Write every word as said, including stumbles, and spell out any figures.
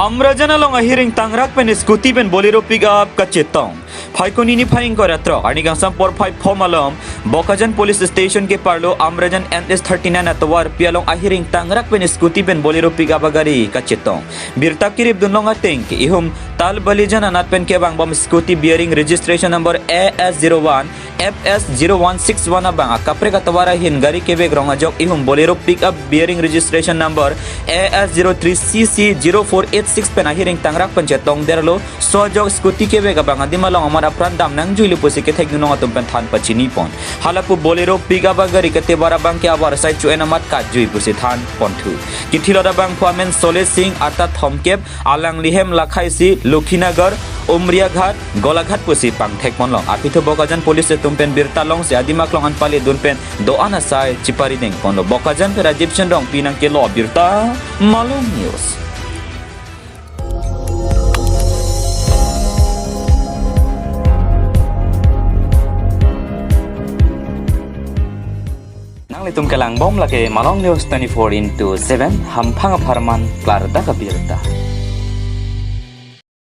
Amrajan along ahiring tangrak pen scooty pen Bolero pickup kachetong. Phaikuni niphai ingkoi ra throk arni kangsam porphai pho malom Bokajan Police Station keparlo Amrajan N H thirty-nine atovarpi along ahiring tangrak pen scooty pen Bolero pickup agari kachetong. Birta kirip dunlong ateng ke ihum Talbalijan anat pen kevangbom scooty bearing registration number A S zero one F S zero one six one abang akaprek atovar ahin gari kevek rong ajok ihum Bolero pickup bearing registration number A S zero three C C zero four eight six pen ahiring tangrak pen chetongderlo. So ajok scooty kevek abang adim along amat apran dam nangjuilo pusi kethek dunlong atum pen than pachinipon. Halapu Bolero pickup agari ketevar abang ke avarsai chu-en amat katjui pusi thanponthu. Kithilot abangphu amen Sole Singh, arta thomkep, alangli hem lakhai isi Lokhinagar, Umriaghat, Golaghat pusi pangthekponlong. Aphi thu Bokajan Police atum pen birta longsi adim aklong an pale dun pen do-an asai chiparidengponlo. Bokajan pen Rajiv Chandong pinang kelo birta, Malong News. Nanglitum kelangbom lake Malong News twenty-four into seven, hamphang apharman klardak abirta.